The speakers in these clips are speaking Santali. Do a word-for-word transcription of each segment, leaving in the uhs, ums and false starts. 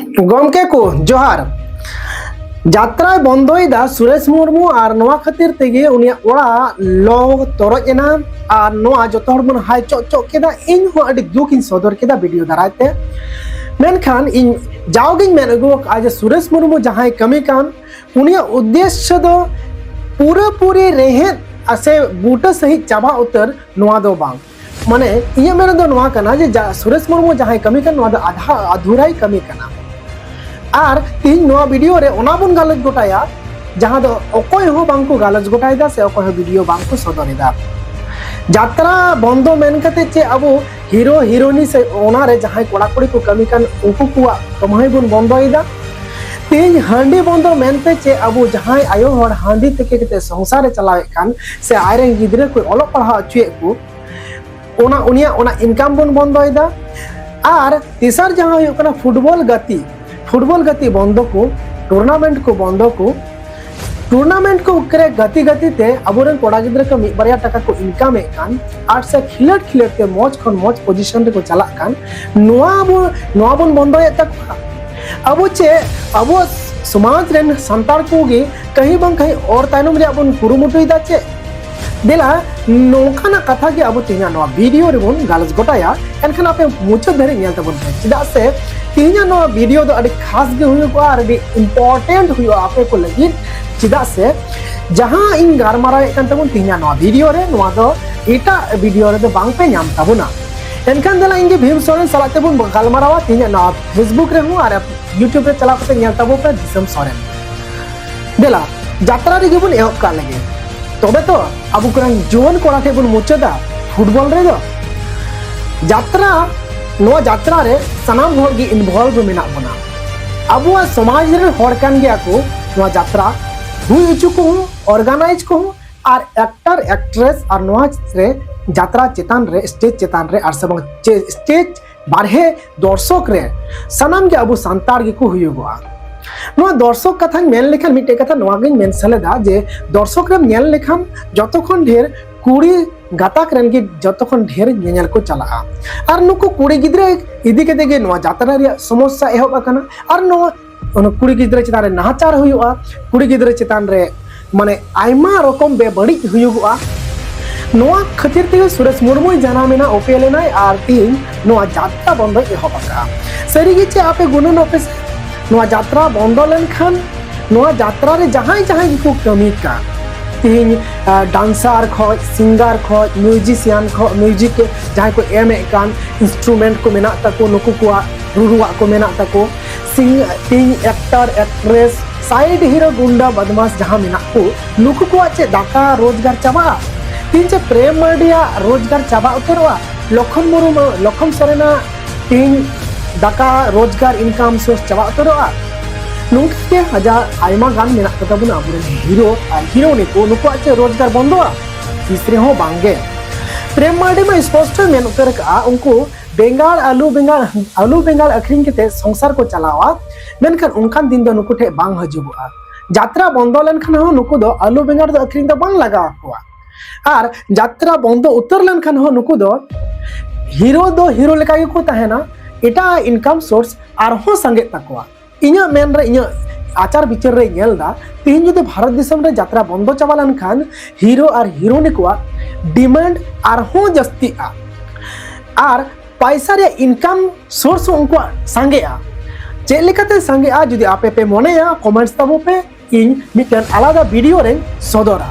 ᱜᱚᱢᱠᱮ ᱠᱚ ᱡᱚᱦᱟᱨ᱾ ᱡᱟᱛᱨᱟᱭ ᱵᱚᱱᱫᱚᱭᱮᱫᱟ ᱥᱩᱨᱮᱥ ᱢᱩᱨᱢᱩ, ᱟᱨ ᱱᱚᱣᱟ ᱠᱷᱟᱹᱛᱤᱨ ᱛᱮᱜᱮ ᱩᱱᱤᱭᱟᱜ ᱚᱲᱟᱜ ᱞᱚ ᱛᱚᱨᱚᱡ ᱮᱱᱟ᱾ ᱟᱨ ᱱᱚᱣᱟ ᱡᱚᱛᱚ ᱦᱚᱲ ᱵᱚᱱ ᱦᱟᱭ ᱪᱚᱜ ᱪᱚᱜ ᱠᱮᱫᱟ᱾ ᱤᱧ ᱦᱚᱸ ᱟᱹᱰᱤ ᱫᱩᱠ ᱤᱧ ᱥᱚᱫᱚᱨ ᱠᱮᱫᱟ ᱵᱷᱤᱰᱤᱭᱳ ᱫᱟᱨᱟᱭ ᱛᱮ᱾ ᱢᱮᱱᱠᱷᱟᱱ ᱤᱧ ᱡᱟᱣᱜᱤᱧ ᱢᱮᱱ ᱟᱹᱜᱩ ᱟᱠᱟᱫᱼᱟ ᱡᱮ ᱥᱩᱨᱮᱥ ᱢᱩᱨᱢᱩ ᱡᱟᱦᱟᱸᱭ ᱠᱟᱹᱢᱤ ᱠᱟᱱ, ᱩᱱᱤᱭᱟᱜ ᱩᱫᱽᱫᱮᱥᱥᱚ ᱫᱚ ᱯᱩᱨᱟᱹᱯᱩᱨᱤ ᱨᱮᱦᱮᱫ ᱥᱮ ᱵᱩᱴᱟᱹ ᱥᱟᱹᱦᱤᱡ ᱪᱟᱵᱟ ᱩᱛᱟᱹᱨ, ᱱᱚᱣᱟ ᱫᱚ ᱵᱟᱝ᱾ ᱢᱟᱱᱮ, ᱤᱧᱟᱹᱜ ᱢᱮᱱ ᱫᱚ ᱱᱚᱣᱟ ᱠᱟᱱᱟ ᱡᱮ ᱡᱟ-, ᱥᱩᱨᱮᱥ ᱢᱩᱨᱢᱩ ᱡᱟᱦᱟᱸᱭ ᱠᱟᱹᱢᱤ ᱠᱟᱱ, ᱱᱚᱣᱟ ᱫᱚ ᱟᱫᱷᱟ ᱟᱫᱷᱩᱨᱟᱭ ᱠᱟᱹᱢᱤ ᱠᱟᱱᱟ᱾ ᱟᱨ ᱛᱤᱦᱤᱧ ᱱᱚᱣᱟ ᱵᱷᱤᱰᱤᱭᱳ ᱨᱮ ᱚᱱᱟ ᱵᱚᱱ ᱜᱟᱞᱚᱪ ᱜᱚᱴᱟᱭᱟ, ᱡᱟᱦᱟᱸ ᱫᱚ ᱚᱠᱚᱭ ᱦᱚᱸ ᱵᱟᱝ ᱠᱚ ᱜᱟᱞᱚᱪ ᱜᱚᱴᱟᱭᱮᱫᱟ ᱥᱮ ᱚᱠᱚᱭ ᱦᱚᱸ ᱵᱷᱤᱰᱤᱭᱳ ᱵᱟᱝ ᱠᱚ ᱥᱚᱫᱚᱨ ᱮᱫᱟ᱾ ᱡᱟᱛᱨᱟ ᱵᱚᱱᱫᱚ ᱢᱮᱱ ᱠᱟᱛᱮ ᱪᱮᱫ ᱟᱵᱚ ᱦᱤᱨᱳ ᱦᱤᱨᱳᱭᱤᱱ ᱥᱮ ᱚᱱᱟ ᱨᱮ ᱡᱟᱦᱟᱸᱭ ᱠᱚᱲᱟ ᱠᱩᱲᱤ ᱠᱚ ᱠᱟᱹᱢᱤ ᱠᱟᱱ, ᱩᱱᱠᱩ ᱠᱚᱣᱟᱜ ᱠᱟᱹᱢᱦᱟᱹᱭ ᱵᱚᱱ ᱵᱚᱱᱫᱚᱭᱮᱫᱟ? ᱛᱤᱦᱤᱧ ᱦᱟᱺᱰᱤ ᱵᱚᱱᱫᱚ ᱢᱮᱱᱛᱮ ᱪᱮᱫ ᱟᱵᱚ ᱡᱟᱦᱟᱸᱭ ᱟᱭᱳ ᱦᱚᱲ ᱦᱟᱺᱰᱤ ᱛᱤᱠᱤ ᱠᱟᱛᱮ ᱥᱚᱝᱥᱟᱨ ᱮ ᱪᱟᱞᱟᱣᱮᱫ ᱠᱟᱱ ᱥᱮ ᱟᱡᱨᱮᱱ ᱜᱤᱫᱽᱨᱟᱹ ᱠᱚ ᱚᱞᱚᱜ ᱯᱟᱲᱦᱟᱣ ᱦᱚᱪᱚᱭᱮᱫ ᱠᱚ, ᱚᱱᱟ, ᱩᱱᱤᱭᱟᱜ ᱚᱱᱟ ᱤᱱᱠᱟᱢ ᱵᱚᱱ ᱵᱚᱱᱫᱚᱭᱮᱫᱟ? ᱟᱨ ᱛᱮᱥᱟᱨ ᱡᱟᱦᱟᱸ ᱦᱩᱭᱩᱜ ᱠᱟᱱᱟ ᱯᱷᱩᱴᱵᱚᱞ ᱜᱟᱛᱮ, ᱯᱷᱩᱴᱵᱚᱞ ᱜᱟᱛᱮ ᱵᱚᱱᱫᱚ ᱠᱚ, ᱴᱩᱨᱱᱟᱢᱮᱱᱴ ᱠᱚ ᱵᱚᱱᱫᱚ ᱠᱚ, ᱴᱩᱨᱱᱟᱢᱮᱱᱴ ᱠᱚ ᱨᱮ ᱜᱟᱛᱮ ᱜᱟᱛᱮ ᱛᱮ ᱟᱵᱚᱨᱮᱱ ᱠᱚᱲᱟ ᱜᱤᱫᱽᱨᱟᱹ ᱠᱚ ᱢᱤᱫ ᱵᱟᱨᱭᱟ ᱴᱟᱠᱟ ᱠᱚ ᱤᱱᱠᱟᱢᱮᱫ ᱠᱟᱱ, ᱟᱨ ᱥᱮ ᱠᱷᱮᱞᱳᱰ ᱠᱷᱮᱞᱳᱰ ᱛᱮ ᱢᱚᱡᱽ ᱠᱷᱚᱱ ᱢᱚᱡᱽ ᱯᱚᱡᱤᱥᱚᱱ ᱨᱮᱠᱚ ᱪᱟᱞᱟᱜ ᱠᱟᱱ, ᱱᱚᱣᱟ ᱵᱚ, ᱱᱚᱣᱟ ᱵᱚᱱ ᱵᱚᱱᱫᱚᱭᱮᱫ ᱛᱟᱠᱚᱣᱟ? ᱟᱵᱚ ᱪᱮᱫ ᱟᱵᱚ ᱥᱚᱢᱟᱡᱽ ᱨᱮᱱ ᱥᱟᱱᱛᱟᱲ ᱠᱚᱜᱮ ᱠᱟᱹᱦᱤ ᱵᱟᱝ ᱠᱟᱹᱦᱤ ᱚᱨ ᱛᱟᱭᱱᱚᱢ ᱨᱮᱭᱟᱜ ᱵᱚᱱ ᱠᱩᱨᱩᱢᱩᱴᱩᱭᱮᱫᱟ ᱪᱮᱫ? ᱫᱮᱞᱟ, ᱱᱚᱝᱠᱟᱱᱟᱜ ᱠᱟᱛᱷᱟ ᱜᱮ ᱟᱵᱚ ᱛᱮᱦᱮᱧᱟᱜ ᱱᱚᱣᱟ ᱵᱷᱤᱰᱤᱭᱳ ᱨᱮᱵᱚᱱ ᱜᱟᱞᱚᱪ ᱜᱚᱴᱟᱭᱟ᱾ ᱮᱱᱠᱷᱟᱱ ᱟᱯᱮ ᱢᱩᱪᱟᱹᱫ ᱫᱷᱟᱹᱨᱤᱡ ᱧᱮᱞ ᱛᱟᱵᱚᱱ ᱯᱮ, ᱪᱮᱫᱟᱜ ᱥᱮ ᱛᱮᱦᱮᱧᱟᱜ ᱱᱚᱣᱟ ᱵᱷᱤᱰᱤᱭᱳ ᱫᱚ ᱟᱹᱰᱤ ᱠᱷᱟᱥ ᱜᱮ ᱦᱩᱭᱩᱜᱼᱟ ᱟᱨ ᱟᱹᱰᱤ ᱤᱢᱯᱚᱨᱴᱮᱱᱴ ᱦᱩᱭᱩᱜᱼᱟ ᱟᱯᱮ ᱠᱚ ᱞᱟᱹᱜᱤᱫ᱾ ᱪᱮᱫᱟᱜ ᱥᱮ ᱡᱟᱦᱟᱸ ᱤᱧ ᱜᱟᱞᱢᱟᱨᱟᱣᱮᱫ ᱠᱟᱱ ᱛᱟᱵᱚᱱ ᱛᱮᱦᱮᱧᱟᱜ ᱱᱚᱣᱟ ᱵᱷᱤᱰᱤᱭᱳ ᱨᱮ, ᱱᱚᱣᱟ ᱫᱚ ᱮᱴᱟᱜ ᱵᱷᱤᱰᱤᱭᱳ ᱨᱮᱫᱚ ᱵᱟᱝ ᱯᱮ ᱧᱟᱢ ᱛᱟᱵᱚᱱᱟ᱾ ᱮᱱᱠᱷᱟᱱ ᱫᱮᱞᱟ, ᱤᱧ ᱜᱮ ᱵᱷᱤᱢ ᱥᱚᱨᱮᱱ ᱥᱟᱞᱟᱜ ᱛᱮᱵᱚᱱ ᱜᱟᱞᱢᱟᱨᱟᱣᱟ ᱛᱮᱦᱮᱧᱟᱜ ᱱᱚᱣᱟ Facebook ᱨᱮᱦᱚᱸ ᱟᱨ YouTube ᱨᱮ ᱪᱟᱞᱟᱣ ᱠᱟᱛᱮ ᱧᱮᱞ ᱛᱟᱵᱚ ᱯᱮ ᱫᱤᱥᱚᱢ ᱥᱚᱨᱮᱱ᱾ ᱫᱮᱞᱟ, ᱡᱟᱛᱨᱟ ᱨᱮᱜᱮ ᱵᱚᱱ ᱮᱦᱚᱵ ᱠᱟᱜ ᱞᱮᱜᱮ, ᱛᱚᱵᱮ ᱛᱚ ᱟᱵᱚ ᱠᱚᱨᱮᱱ ᱡᱩᱣᱟᱹᱱ ᱠᱚᱲᱟ ᱴᱷᱮᱱ ᱵᱚᱱ ᱢᱩᱪᱟᱹᱫᱟ ᱯᱷᱩᱴᱵᱚᱞ ᱨᱮᱫᱚ᱾ ᱡᱟᱛᱨᱟ, ᱱᱚᱣᱟ ᱡᱟᱛᱨᱟ ᱨᱮ ᱥᱟᱱᱟᱢ ᱦᱚᱲ ᱜᱮ ᱤᱱᱵᱷᱚᱞᱵᱷ ᱢᱮᱱᱟᱜ ᱵᱚᱱᱟ᱾ ᱟᱵᱚᱣᱟᱜ ᱥᱚᱢᱟᱡᱽ ᱨᱮᱱ ᱦᱚᱲ ᱠᱟᱱ ᱜᱮᱭᱟ ᱠᱚ ᱱᱚᱣᱟ ᱡᱟᱛᱨᱟ ᱦᱩᱭ ᱦᱚᱪᱚ ᱠᱚᱦᱚᱸ, ᱚᱨᱜᱟᱱᱟᱭᱤᱡᱽ ᱠᱚᱦᱚᱸ, ᱟᱨ ᱮᱠᱴᱟᱨ ᱮᱠᱴᱨᱮᱥ ᱟᱨ ᱱᱚᱣᱟ ᱨᱮ ᱡᱟᱛᱨᱟ ᱪᱮᱛᱟᱱ ᱨᱮ, ᱥᱴᱮᱡᱽ ᱪᱮᱛᱟᱱ ᱨᱮ, ᱟᱨ ᱥᱮ ᱵᱟᱝ ᱪᱮ-, ᱥᱴᱮᱡᱽ ᱵᱟᱨᱦᱮ ᱫᱚᱨᱥᱚᱠ ᱨᱮ ᱥᱟᱱᱟᱢ ᱜᱮ ᱟᱵᱚ ᱥᱟᱱᱛᱟᱲ ᱜᱮᱠᱚ ᱦᱩᱭᱩᱜᱚᱜᱼᱟ᱾ ᱱᱚᱣᱟ ᱫᱚᱨᱥᱚᱠ ᱠᱟᱛᱷᱟᱧ ᱢᱮᱱ ᱞᱮᱠᱷᱟᱱ ᱢᱤᱫᱴᱮᱡ ᱠᱟᱛᱷᱟ ᱱᱚᱣᱟ ᱜᱤᱧ ᱢᱮᱱ ᱥᱮᱞᱮᱫᱟ ᱡᱮ ᱫᱚᱨᱥᱚᱠ ᱨᱮᱢ ᱧᱮᱞ ᱞᱮᱠᱷᱟᱱ ᱡᱚᱛᱚ ᱠᱷᱚᱱ ᱰᱷᱮᱨ ᱠᱩᱲᱤ ᱜᱟᱛᱟᱠ ᱨᱮᱱ ᱜᱮ ᱡᱚᱛᱚ ᱠᱷᱚᱱ ᱰᱷᱮᱨ ᱧᱮᱧᱮᱞ ᱠᱚ ᱪᱟᱞᱟᱜᱼᱟ᱾ ᱟᱨ ᱱᱩᱠᱩ ᱠᱩᱲᱤ ᱜᱤᱫᱽᱨᱟᱹ ᱤᱫᱤ ᱠᱟᱛᱮ ᱜᱮ ᱱᱚᱣᱟ ᱡᱟᱛᱨᱟ ᱨᱮᱭᱟᱜ ᱥᱚᱢᱚᱥᱥᱟ ᱮᱦᱚᱵ ᱟᱠᱟᱱᱟ᱾ ᱟᱨ ᱱᱚᱣᱟ ᱚᱱᱟ ᱠᱩᱲᱤ ᱜᱤᱫᱽᱨᱟᱹ ᱪᱮᱛᱟᱱ ᱨᱮ ᱱᱟᱦᱟᱪᱟᱨ ᱦᱩᱭᱩᱜᱼᱟ, ᱠᱩᱲᱤ ᱜᱤᱫᱽᱨᱟᱹ ᱪᱮᱛᱟᱱ ᱨᱮ ᱢᱟᱱᱮ ᱟᱭᱢᱟ ᱨᱚᱠᱚᱢ ᱵᱮᱵᱟᱹᱲᱤᱡ ᱦᱩᱭᱩᱜᱚᱜᱼᱟ᱾ ᱱᱚᱣᱟ ᱠᱷᱟᱹᱛᱤᱨ ᱛᱮᱜᱮ ᱥᱩᱨᱮᱥ ᱢᱩᱨᱢᱩᱭ ᱡᱟᱱᱟᱢ ᱮᱱᱟ, ᱚᱯᱮᱞ ᱮᱱᱟᱭ ᱟᱨ ᱛᱤᱦᱤᱧ ᱱᱚᱣᱟ ᱡᱟᱛᱨᱟ ᱵᱚᱱᱫᱚᱭ ᱮᱦᱚᱵ ᱟᱠᱟᱫᱼᱟ᱾ ᱥᱟᱹᱨᱤᱜᱮ ᱪᱮ ᱟᱯᱮ ᱜᱩᱱᱟᱹᱱᱚᱜ ᱯᱮ ᱥᱮ, ᱱᱚᱣᱟ ᱡᱟᱛᱨᱟ ᱵᱚᱱᱫᱚ ᱞᱮᱱᱠᱷᱟᱱ ᱱᱚᱣᱟ ᱡᱟᱛᱨᱟ ᱨᱮ ᱡᱟᱦᱟᱸᱭ ᱡᱟᱦᱟᱸᱭ ᱜᱮᱠᱚ ᱠᱟᱹᱢᱤ ᱠᱟᱱ, ᱛᱤᱦᱤᱧ ᱰᱟᱱᱥᱟᱨ ᱠᱷᱚᱡ, ᱥᱤᱝᱜᱟᱨ ᱠᱷᱚᱡ, ᱢᱤᱭᱩᱡᱤᱥᱤᱭᱟᱱ ᱠᱷᱚᱡ, ᱢᱤᱭᱩᱡᱤᱠ ᱡᱟᱦᱟᱸᱭ ᱠᱚ ᱮᱢᱮᱫ ᱠᱟᱱ, ᱤᱱᱥᱴᱨᱩᱢᱮᱱᱴ ᱠᱚ ᱢᱮᱱᱟᱜ ᱛᱟᱠᱚ, ᱱᱩᱠᱩ ᱠᱚᱣᱟᱜ ᱨᱩᱨᱩᱣᱟᱜ ᱠᱚ ᱢᱮᱱᱟᱜ ᱛᱟᱠᱚ, ᱥᱤᱝ ᱛᱤᱦᱤᱧ actor, actress, side hero, goonda ᱵᱟᱫᱢᱟᱥ ᱡᱟᱦᱟᱸ ᱢᱮᱱᱟᱜ ᱠᱚ, ᱱᱩᱠᱩ ᱠᱚᱣᱟᱜ ᱪᱮᱫ ᱫᱟᱠᱟ ᱨᱳᱡᱽᱜᱟᱨ ᱪᱟᱵᱟᱜᱼᱟ? ᱛᱤᱦᱤᱧ ᱪᱮᱫ ᱯᱨᱮᱢ ᱢᱟᱨᱰᱤᱭᱟᱜ ᱨᱳᱡᱽᱜᱟᱨ ᱪᱟᱵᱟ ᱩᱛᱟᱹᱨᱚᱜᱼᱟ? ᱞᱚᱠᱷᱚᱱ ᱢᱩᱨᱢᱩ, ᱞᱚᱠᱷᱚᱱ ᱥᱚᱨᱮᱱᱟᱜ ᱛᱤᱦᱤᱧ ᱫᱟᱠᱟ ᱨᱳᱡᱽᱜᱟᱨ, ᱤᱱᱠᱟᱢ ᱥᱳᱨᱥ ᱪᱟᱵᱟ ᱩᱛᱟᱹᱨᱚᱜᱼᱟ? ᱱᱚᱝᱠᱟ ᱜᱮ ᱟᱡᱟᱜ ᱟᱭᱢᱟ ᱜᱟᱱ ᱢᱮᱱᱟᱜ ᱠᱚᱛᱟ ᱵᱚᱱᱟ ᱟᱵᱚᱨᱮᱱ ᱦᱤᱨᱳ ᱟᱨ ᱦᱤᱨᱳᱭᱤᱱ ᱠᱚ, ᱱᱩᱠᱩᱣᱟᱜ ᱪᱮᱫ ᱨᱳᱡᱽᱜᱟᱨ ᱵᱚᱱᱫᱚᱜᱼᱟ? ᱛᱤᱥ ᱨᱮᱦᱚᱸ ᱵᱟᱝᱜᱮ᱾ ᱯᱨᱮᱢ ᱢᱟᱨᱰᱤ ᱢᱟ ᱥᱯᱚᱥᱴᱚᱭ ᱢᱮᱱ ᱩᱛᱟᱹᱨ ᱠᱟᱜᱼᱟ, ᱩᱱᱠᱩ ᱵᱮᱸᱜᱟᱲ, ᱟᱹᱞᱩ, ᱵᱮᱸᱜᱟᱲ, ᱟᱹᱞᱩ, ᱵᱮᱸᱜᱟᱲ ᱟᱹᱠᱷᱨᱤᱧ ᱠᱟᱛᱮ ᱥᱚᱝᱥᱟᱨ ᱠᱚ ᱪᱟᱞᱟᱣᱟ, ᱢᱮᱱᱠᱷᱟᱱ ᱚᱱᱠᱟᱱ ᱫᱤᱱ ᱫᱚ ᱱᱩᱠᱩ ᱴᱷᱮᱱ ᱵᱟᱝ ᱦᱤᱡᱩᱜᱚᱜᱼᱟ᱾ ᱡᱟᱛᱨᱟ ᱵᱚᱱᱫᱚ ᱞᱮᱱᱠᱷᱟᱱ ᱦᱚᱸ ᱱᱩᱠᱩ ᱫᱚ ᱟᱹᱞᱩ, ᱵᱮᱸᱜᱟᱲ ᱫᱚ ᱟᱹᱠᱷᱨᱤᱧ ᱫᱚ ᱵᱟᱝ ᱞᱟᱜᱟᱣ ᱟᱠᱚᱣᱟ᱾ ᱟᱨ ᱡᱟᱛᱨᱟ ᱵᱚᱱᱫᱚ ᱩᱛᱟᱹᱨ ᱞᱮᱱᱠᱷᱟᱱ ᱦᱚᱸ ᱱᱩᱠᱩ ᱫᱚ ᱦᱤᱨᱳ ᱫᱚ ᱦᱤᱨᱳ ᱞᱮᱠᱟ ᱜᱮᱠᱚ ᱛᱟᱦᱮᱱᱟ, ᱮᱴᱟᱜ ᱤᱱᱠᱟᱢ ᱥᱳᱨᱥ ᱟᱨᱦᱚᱸ ᱥᱟᱸᱜᱮᱜ ᱛᱟᱠᱚᱣᱟ᱾ ᱤᱧᱟᱹᱜ ᱢᱮᱱ ᱨᱮ, ᱤᱧᱟᱹᱜ ᱟᱪᱟᱨ ᱵᱤᱪᱟᱹᱨ ᱨᱮ ᱧᱮᱞ ᱮᱫᱟ, ᱛᱤᱦᱤᱧ ᱡᱩᱫᱤ ᱵᱷᱟᱨᱚᱛ ᱫᱤᱥᱚᱢ ᱨᱮ ᱡᱟᱛᱨᱟ ᱵᱚᱱᱫᱚ ᱪᱟᱵᱟ ᱞᱮᱱᱠᱷᱟᱱ ᱦᱤᱨᱳ ᱟᱨ ᱦᱤᱨᱳᱭᱤᱱ ᱠᱚᱣᱟᱜ ᱰᱤᱢᱟᱱᱰ ᱟᱨᱦᱚᱸ ᱡᱟᱹᱥᱛᱤᱜᱼᱟ ᱟᱨ ᱯᱟᱭᱥᱟ ᱨᱮᱭᱟᱜ ᱤᱱᱠᱟᱢ ᱥᱳᱨᱥ ᱦᱚᱸ ᱩᱱᱠᱩᱣᱟᱜ ᱥᱟᱸᱜᱮᱜᱼᱟ᱾ ᱪᱮᱫ ᱞᱮᱠᱟᱛᱮ ᱥᱟᱸᱜᱮᱜᱼᱟ, ᱡᱩᱫᱤ ᱟᱯᱮ ᱯᱮ ᱢᱚᱱᱮᱭᱟ, ᱠᱚᱢᱮᱱᱴᱥ ᱛᱟᱵᱚ ᱯᱮ, ᱤᱧ ᱢᱤᱫᱴᱮᱱ ᱟᱞᱟᱫᱟ ᱵᱷᱤᱰᱤᱭᱳ ᱨᱮᱧ ᱥᱚᱫᱚᱨᱟ᱾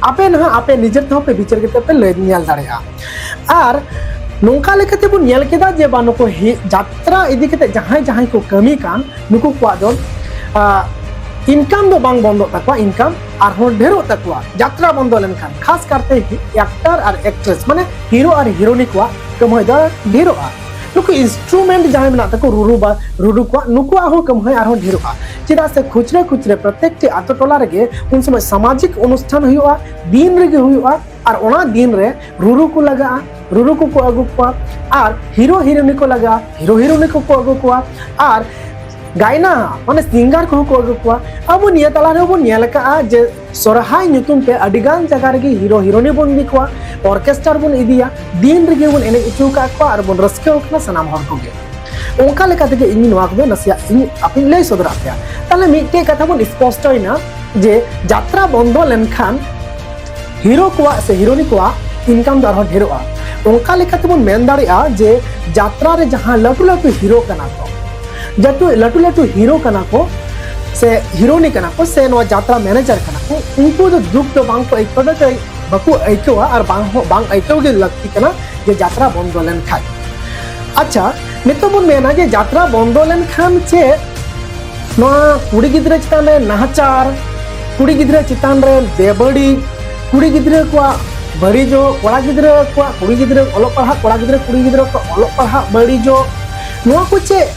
ᱟᱯᱮ ᱱᱟᱦᱟᱜ ᱟᱯᱮ ᱱᱤᱡᱮᱨ ᱛᱮᱦᱚᱸ ᱯᱮ ᱵᱤᱪᱟᱹᱨ ᱠᱟᱛᱮ ᱯᱮ ᱞᱟᱹᱭ ᱧᱮᱞ ᱫᱟᱲᱮᱭᱟᱜᱼᱟ᱾ ᱟᱨ ᱱᱚᱝᱠᱟ ᱞᱮᱠᱟᱛᱮ ᱵᱚᱱ ᱧᱮᱞ ᱠᱮᱫᱟ ᱡᱮ ᱵᱟ ᱱᱩᱠᱩ ᱦᱤ-, ᱡᱟᱛᱨᱟ ᱤᱫᱤ ᱠᱟᱛᱮ ᱡᱟᱦᱟᱸᱭ ᱡᱟᱦᱟᱸᱭ ᱠᱚ ᱠᱟᱹᱢᱤ ᱠᱟᱱ, ᱱᱩᱠᱩ ᱠᱚᱣᱟᱜ ᱫᱚ, ᱟ, ᱤᱱᱠᱟᱢ ᱫᱚ ᱵᱟᱝ ᱵᱚᱱᱫᱚᱜ ᱛᱟᱠᱚᱣᱟ, ᱤᱱᱠᱟᱢ ᱟᱨᱦᱚᱸ ᱰᱷᱮᱨᱚᱜ ᱛᱟᱠᱚᱣᱟ ᱡᱟᱛᱨᱟ ᱵᱚᱱᱫᱚ ᱞᱮᱱᱠᱷᱟᱱ᱾ ᱠᱷᱟᱥ ᱠᱟᱨᱛᱮ ᱦᱤ-, ᱮᱠᱴᱟᱨ ᱟᱨ ᱮᱠᱴᱨᱮᱥ, ᱢᱟᱱᱮ ᱦᱤᱨᱳ ᱟᱨ ᱦᱤᱨᱳᱭᱤᱱ ᱠᱚᱣᱟᱜ ᱠᱟᱹᱢᱦᱟᱹᱭ ᱫᱚ ᱰᱷᱮᱨᱚᱜᱼᱟ᱾ ᱱᱩᱠᱩ ᱤᱱᱥᱴᱨᱩᱢᱮᱱᱴ ᱡᱟᱦᱟᱸᱭ ᱢᱮᱱᱟᱜ ᱛᱟᱠᱚ, ᱨᱩᱨᱩ ᱵᱟ ᱨᱩᱨᱩ ᱠᱚᱣᱟᱜ, ᱱᱩᱠᱩᱣᱟᱜ ᱦᱚᱸ ᱠᱟᱹᱢᱦᱟᱹᱭ ᱟᱨᱦᱚᱸ ᱰᱷᱮᱨᱚᱜᱼᱟ᱾ ᱪᱮᱫᱟᱜ ᱥᱮ ᱠᱷᱩᱪᱨᱟᱹ ᱠᱷᱩᱪᱨᱟᱹ ᱯᱨᱚᱛᱮᱠᱴᱤ ᱟᱛᱳ ᱴᱚᱞᱟ ᱨᱮᱜᱮ ᱩᱱ ᱥᱚᱢᱚᱭ ᱥᱟᱢᱟᱡᱤᱠ ᱚᱱᱩᱥᱴᱷᱟᱱ ᱦᱩᱭᱩᱜᱼᱟ, ᱫᱤᱱ ᱨᱮᱜᱮ ᱦᱩᱭᱩᱜᱼᱟ, ᱟᱨ ᱚᱱᱟ ᱫᱤᱱ ᱨᱮ ᱨᱩᱨᱩ ᱠᱚ ᱞᱟᱜᱟᱜᱼᱟ, ᱨᱩᱨᱩ ᱠᱚᱠᱚ ᱟᱹᱜᱩ ᱠᱚᱣᱟ, ᱟᱨ ᱦᱤᱨᱳ ᱦᱤᱨᱳᱭᱤᱱ ᱠᱚ ᱞᱟᱜᱟᱜᱼᱟ, ᱦᱤᱨᱳ ᱦᱤᱨᱳᱭᱤᱱ ᱠᱚᱠᱚ ᱟᱹᱜᱩ ᱠᱚᱣᱟ, ᱟᱨ ᱜᱟᱭᱱᱟ ᱢᱟᱱᱮ ᱥᱤᱝᱜᱟᱨ ᱠᱚᱦᱚᱸ ᱠᱚ ᱟᱹᱜᱩ ᱠᱚᱣᱟ᱾ ᱟᱵᱚ ᱱᱤᱭᱟᱹ ᱛᱟᱞᱟ ᱨᱮᱦᱚᱸ ᱵᱚᱱ ᱧᱮᱞ ᱟᱠᱟᱫᱼᱟ ᱡᱮ ᱥᱚᱨᱦᱟᱭ ᱧᱩᱛᱩᱢ ᱛᱮ ᱟᱹᱰᱤ ᱜᱟᱱ ᱡᱟᱭᱜᱟ ᱨᱮᱜᱮ ᱦᱤᱨᱳ ᱦᱤᱨᱳᱱᱤ ᱵᱚᱱ ᱤᱫᱤ ᱠᱚᱣᱟ, ᱚᱨᱠᱮᱥᱴᱟᱨ ᱵᱚᱱ ᱤᱫᱤᱭᱟ, ᱫᱤᱱ ᱨᱮᱜᱮ ᱵᱚᱱ ᱮᱱᱮᱡ ᱦᱚᱪᱚ ᱟᱠᱟᱫ ᱠᱚᱣᱟ ᱟᱨ ᱵᱚᱱ ᱨᱟᱹᱥᱠᱟᱹ ᱟᱠᱟᱱᱟ ᱥᱟᱱᱟᱢ ᱦᱚᱲ ᱠᱚᱜᱮ᱾ ᱚᱱᱠᱟ ᱞᱮᱠᱟ ᱛᱮᱜᱮ ᱤᱧ ᱱᱚᱣᱟ ᱠᱚᱫᱚ ᱱᱟᱥᱮᱭᱟᱜ ᱤᱧ ᱟᱯᱮᱧ ᱞᱟᱹᱭ ᱥᱚᱫᱚᱨᱟᱜ ᱯᱮᱭᱟ᱾ ᱛᱟᱦᱞᱮ ᱢᱤᱫᱴᱮᱡ ᱠᱟᱛᱷᱟ ᱵᱚᱱ ᱥᱯᱚᱥᱴᱚᱭᱮᱱᱟ ᱡᱮ ᱡᱟᱛᱨᱟ ᱵᱚᱱᱫᱚ ᱞᱮᱱᱠᱷᱟᱱ ᱦᱤᱨᱳ ᱠᱚᱣᱟᱜ ᱥᱮ ᱦᱤᱨᱳᱱᱤ ᱠᱚᱣᱟᱜ ᱤᱱᱠᱟᱢ ᱫᱚ ᱟᱨᱦᱚᱸ ᱰᱷᱮᱨᱚᱜᱼᱟ᱾ ᱚᱱᱠᱟ ᱞᱮᱠᱟ ᱛᱮᱵᱚᱱ ᱢᱮᱱ ᱫᱟᱲᱮᱭᱟᱜᱼᱟ ᱡᱮ ᱡᱟᱛᱨᱟ ᱨᱮ ᱡᱟᱦᱟᱸ ᱞᱟᱹᱴᱩ ᱞᱟᱹᱴᱩ ᱦᱤᱨᱳ ᱠᱟᱱᱟ ᱠᱚ, ᱡᱟᱹᱴᱩ ᱞᱟᱹᱴᱩ ᱞᱟᱹᱴᱩ ᱦᱤᱨᱳ ᱠᱟᱱᱟ ᱠᱚ ᱥᱮ ᱦᱤᱨᱳᱱᱤ ᱠᱟᱱᱟ ᱠᱚ ᱥᱮ ᱱᱚᱣᱟ ᱡᱟᱛᱨᱟ ᱢᱮᱱᱮᱡᱟᱨ ᱠᱟᱱᱟ ᱠᱚ, ᱩᱱᱠᱩ ᱫᱚ ᱫᱩᱠ ᱫᱚ ᱵᱟᱝ ᱠᱚ ᱟᱹᱭᱠᱟᱹᱣ ᱫᱟ, ᱵᱟᱠᱚ ᱟᱹᱭᱠᱟᱹᱣᱟ ᱟᱨ ᱵᱟᱝ ᱦᱚᱸ ᱵᱟᱝ ᱟᱹᱭᱠᱟᱹᱣ ᱜᱮ ᱞᱟᱹᱠᱛᱤ ᱠᱟᱱᱟ ᱡᱮ ᱡᱟᱛᱨᱟ ᱵᱚᱱᱫᱚ ᱞᱮᱱᱠᱷᱟᱡ᱾ ᱟᱪᱪᱷᱟ, ᱱᱤᱛᱚᱜ ᱵᱚᱱ ᱢᱮᱱᱟ ᱡᱮ ᱡᱟᱛᱨᱟ ᱵᱚᱱᱫᱚ ᱞᱮᱱᱠᱷᱟᱱ ᱪᱮᱫ ᱱᱚᱣᱟ ᱠᱩᱲᱤ ᱜᱤᱫᱽᱨᱟᱹ ᱪᱮᱛᱟᱱ ᱨᱮ ᱱᱟᱦᱟᱪᱟᱨ, ᱠᱩᱲᱤ ᱜᱤᱫᱽᱨᱟᱹ ᱪᱮᱛᱟᱱ ᱨᱮ ᱵᱮᱵᱟᱹᱲᱤᱡ, ᱠᱩᱲᱤ ᱜᱤᱫᱽᱨᱟᱹ ᱠᱚᱣᱟᱜ ᱵᱟᱹᱲᱤᱡᱚᱜ, ᱠᱚᱲᱟ ᱜᱤᱫᱽᱨᱟᱹ ᱠᱚᱣᱟᱜ ᱠᱩᱲᱤ ᱜᱤᱫᱽᱨᱟᱹ ᱚᱞᱚᱜ ᱯᱟᱲᱦᱟᱜ, ᱠᱚᱲᱟ ᱜᱤᱫᱽᱨᱟᱹ ᱠᱩᱲᱤ ᱜᱤᱫᱽᱨᱟᱹ ᱠᱚᱣᱟᱜ ᱚᱞᱚᱜ ᱯᱟᱲᱦᱟᱜ ᱵᱟᱹᱲᱤᱡᱚᱜ, ᱱᱚᱣᱟ ᱠᱚ ᱪᱮᱫ